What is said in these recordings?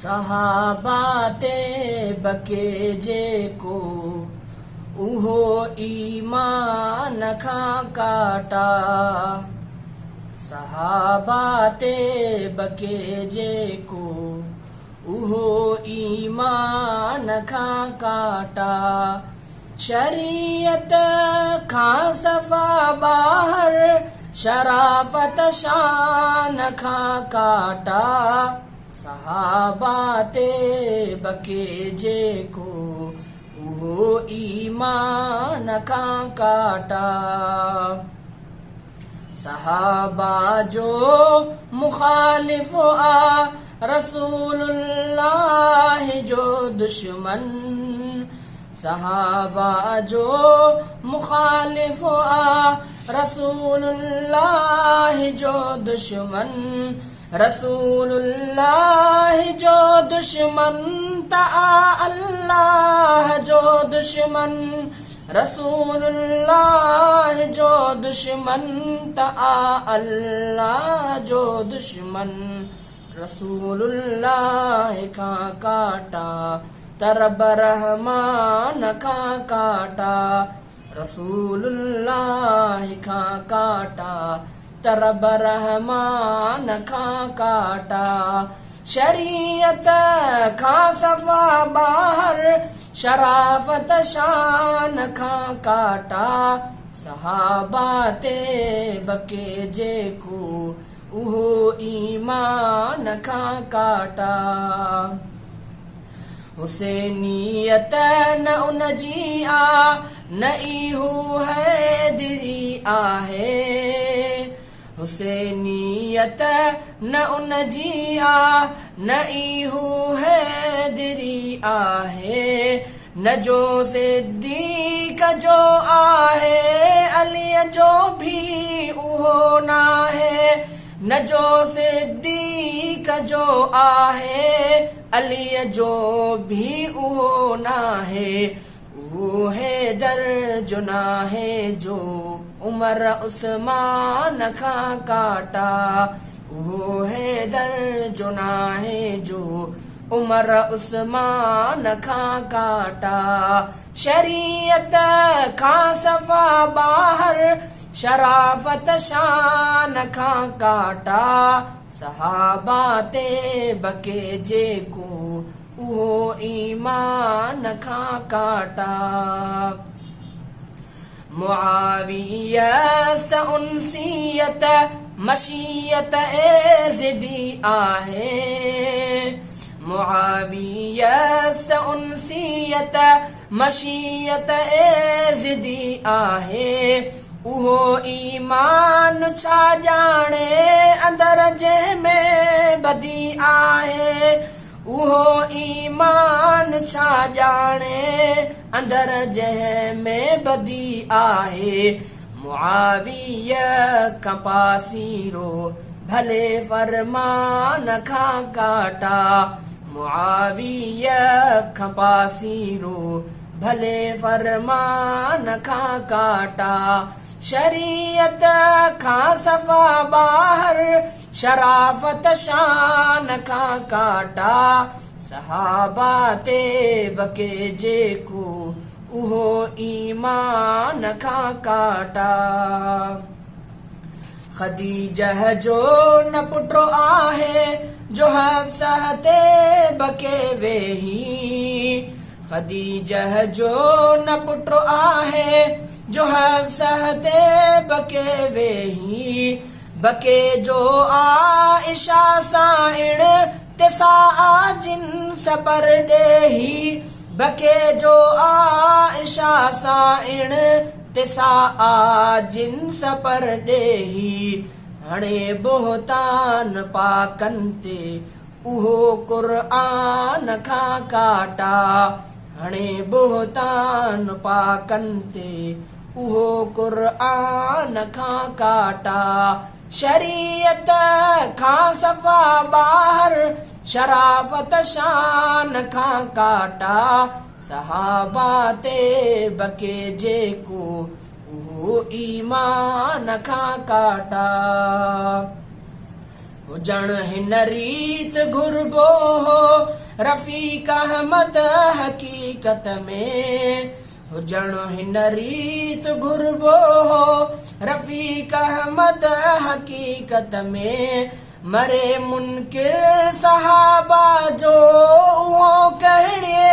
صحابه تي بڪي جيڪو، اهو ايمان کان ڪاٽا. صحابه تي بڪي جيڪو، اهو ايمان کان ڪاٽا. شريعت کان صفا ٻاهر، شرافت شان کان ڪاٽا. صحابه تي بڪي جيڪو، اهو ايمان کان ڪاٽا. صحابه جو مخالف آ، رسول الله جو دشمن. صحابه جو مخالف آ، رسول الله جو دشمن. رسول الله جو دشمن ته آ الله جو دشمن. رسول الله جو دشمن ته آ الله جو دشمن. رسول الله کان ڪاٽا ته رب رحمان کان ڪاٽا. رسول الله کان ڪاٽا ته رب رحمان کان ڪاٽا. شريعت کان صفا ٻاهر، شرافت شان کان ڪاٽا. صحابه تي بڪي جيڪو، اهو ايمان کان ڪاٽا. حسينيت نه ان جي آ، نه ئي هو حيدري آهي. حسينيت نه ان جي آ، نه ئي هو حيدري آهي. نه جو صديق جو آهي، عليء جو ڀي اهو ناهي. نه جو صديق جو آهي، عليء جو ڀي اهو ناهي. اهو حيدر جو ناهي جو عمر عثمان کان ڪاٽا. اهو حيدر جو ناهي جو عمر عثمان کان ڪاٽا. شريعت کان صفا ٻاهر، شرافت شان کان ڪاٽا. صحابه تي بڪي جيڪو، اهو ايمان کان ڪاٽا. معاويه سان انسيت مشيت ايزدي آهي. معاويه سان انسيت مشيت ايزدي آهي. اهو ايمان ڇا ڄاڻي، اندر جنهن ۾ بدي آهي. اهو ايمان ڇا ڄاڻي، اندر جنهن ۾ بدي آهي. معاويه کان پاسيرو، ڀلي فرمان کان ڪاٽا. معاويه کان پاسيرو، ڀلي فرمان کان ڪاٽا. شريعت کان صفا ٻاهر، شرافت شان کان ڪاٽا. صحابه تي بڪي جيڪو، اهو ايمان کان ڪاٽا. خديجه جو نه پٽ آهي، جو حفصه تي بڪي ويهي. خديجه جو نه پٽ آهي، جو حفصه تي بڪي ويهي. بڪي جو عائشه سان اڻ تي سا جنس پرڏيهي. بڪي جو عائشه سان اڻ تي سا جنس پرڏيهي. هڻي بهتان پاڪن تي، اهو قرآن کان ڪاٽا. هڻي بهتان پاڪن تي، اهو قرآن کان ڪاٽا. شريعت کان صفا ٻاهر، شرافت شان کان ڪاٽا. صحابه تي بڪي جيڪو، اهو ايمان کان ڪاٽا. هجڻ هن ريت گهربو هو رفيق احمد حقيقت ۾. هجڻ هن ريت گهربو هو رفيق احمد حقيقت ۾. مري منڪر صحابه جو اهو ڪهڙي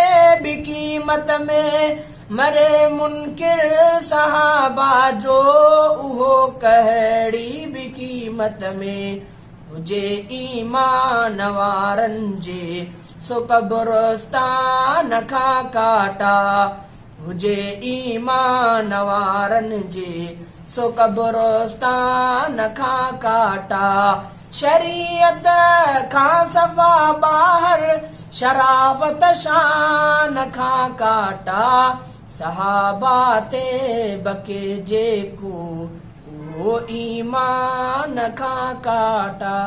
به قيمت ۾. مري منڪر صحابه جو اهو ڪهڙي به قيمت ۾. هجي ايمان وارن جي سو قبرستان کان ڪاٽا. هجي ايمان وارن جي سو قبرستان کان ڪاٽا. شريعت کان صفا ٻاهر شرافت شان کان ڪاٽا. صحابه تي بڪي جيڪو اهو ايمان کان ڪاٽا.